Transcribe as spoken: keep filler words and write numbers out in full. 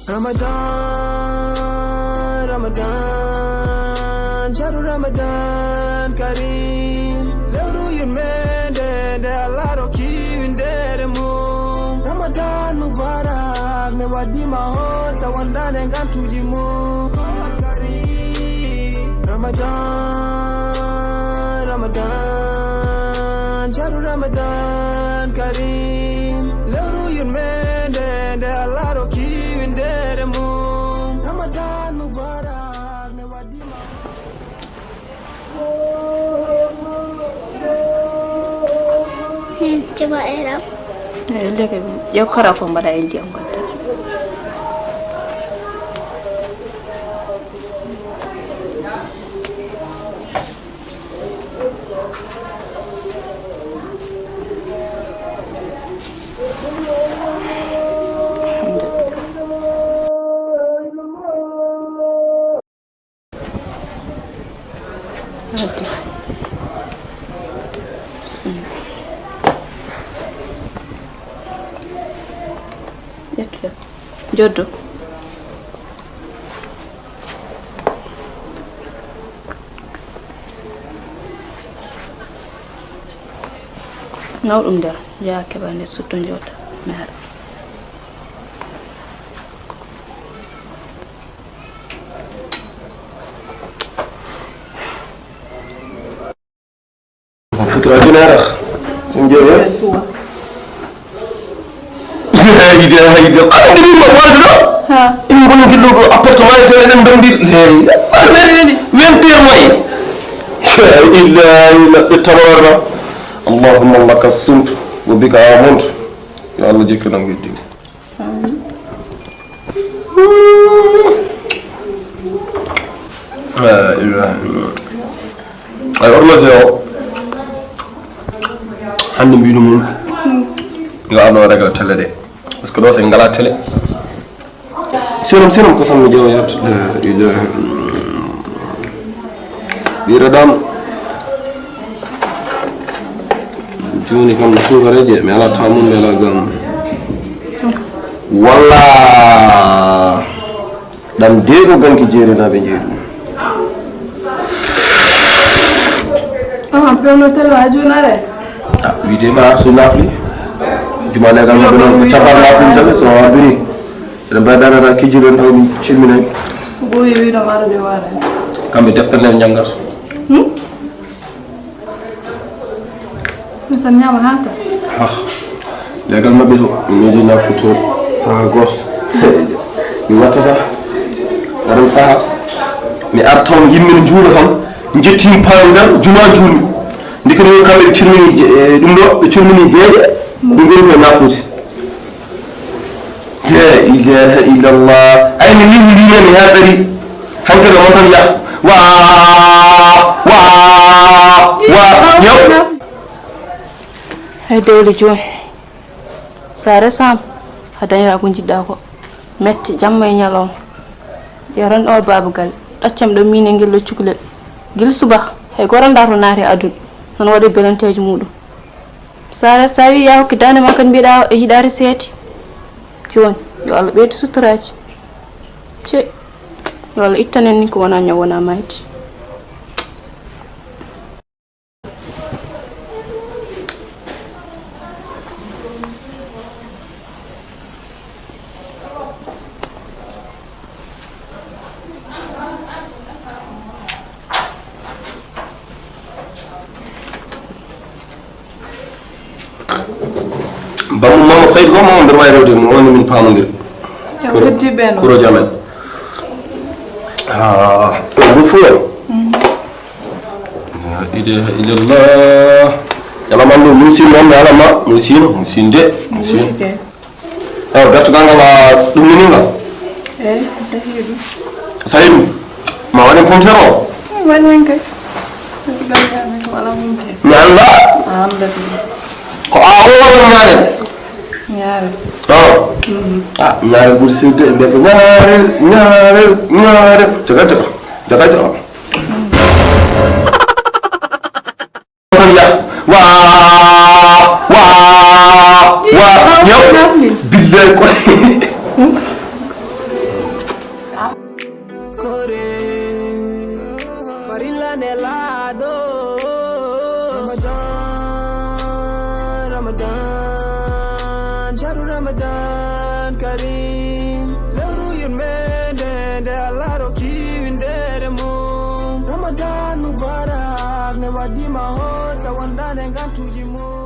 Ramadan, Ramadan, shahru Ramadan Kareem. Lewru yurmeende nde Allah rokki winndere mum. Ramadan Mubarak, ne waɗi ma hon sa wondaane ngantuuji mum. Koor Kareem. Ramadan, Ramadan, shahru Ramadan Kareem. Lewru yurmeende nde Allah rokki winndere mum. Ramadan Mubarak, ne waɗi ma. Hmm, cema eram. Eh, leke, ƴeew kara fof mbaɗa e ndiyam ngadda. Joddo. Naw ɗum nder, yaa keɓa nde sutto njooɗa, mi haɗa. Ko fotira jinaara. Sun jooɗo. Suwa. Hayde, hayde. Ala, ɗum ma wonde ɗo. Ha. Ɗum ngoni gillo ko appartement e tele ɗen bandi. Hey. Weli. Wentir moy. La ilaha illa ɓe tabarra. Allahumma laka sumtu wa bika amantu. Yo Allah jikkanam weddi. La ilaha illallah. Ay, hormete o. Hannde mbiɗo mum. Yo Allah régla télé ɗe. Parce que ɗo so en ngala télé. Sirom, sirom ko sammi ƴeewa yarta. La ilaha illallah. Ɓiɗo ɗam. Jooni kam no suukareeje, mi alaa tamum, mi alaa gam. Walla ɗam deego ganki jeerinaaɓe jeeɗu. Ah, pewno telo a jooni are? Ah, wiyde ma so nafli. Juma legal ma ɗum ko capan nafli jaɓe so wabiri. Eɗen mbawi darata kijjuɗen ɗo ɗum cilminay. Ɓooyi wiino waɗude waɗa. Kamɓe deftere nden njanngat. Hmm? Sa ñaama haa ta. Ah. Legal maɓɓe to, mi yiɗi na foto saha gos. Mi wattata. Garan saha. Mi artawan yimɓe no njuula kam. Njettim paami ngal, juma juumi. Ndikka ɗum kamɓe ɓe cirmini je-, eh, ɗum ɗo, ɓe cirmini jeeɗe. Ɗum ngoni koye nafuuti. La ilaha illallah. Ay, mi wiwi mbimi mi haɗari. Hanke ɗo mon tan yah. Wa, wa, wa. Yaw. Hay dewle jooni. Sa resama, a dañata ko njiɗɗa ko. Mette jamma e ñalawma. Yaran o baaba galle. Ɗaccam ɗo min e ngel ɗo cukalel. Gila subaka, hay goto anndaa to naati e aduna. Noon waɗi belanteeji muɗum. Sara, sa wi ya hokki dande ma kadi mbiɗa e yiɗaade seeti. Jooni, yo Allah ɓeydu suturaaji. Ce, yo Allah ittan en ni ko wona ñaw wona maydi. Bammo Mama Sayd ko mo nder wayre wodi mo woni min pamondiri. Kuro, kuro jaman. Ah, ɗum fof. La ilaha illallah. Yalama ɗum musin noon, yalama musin, musin de, musin. Ewa, bertugal ngal a ɗum nini ngal? Eyi, mi sahii ɗum. A sahii ɗum? Ma waɗen pompiteer o? Eyi, waɗi hen kay. Bertugal ngal mi ko alaa pompiteer. Mi annda. A annda ɗum. Ko a o waɗi ñaarel? Ñaarel. O? Mhm. Ah, ñaarel ɓuri sewde e mbiyata ñaarel, ñaarel, ñaarel. Jaga, jaga. Jaga, jaga. Wa, wa, wa, yaw. Billahi ko. Ramadan, sharu Ramadan Karim. Lewru yurmende nde Allah rokki winndere mum. Ramadan Mubarak ne waɗi ma hot sa wondaande ngantuuji mum.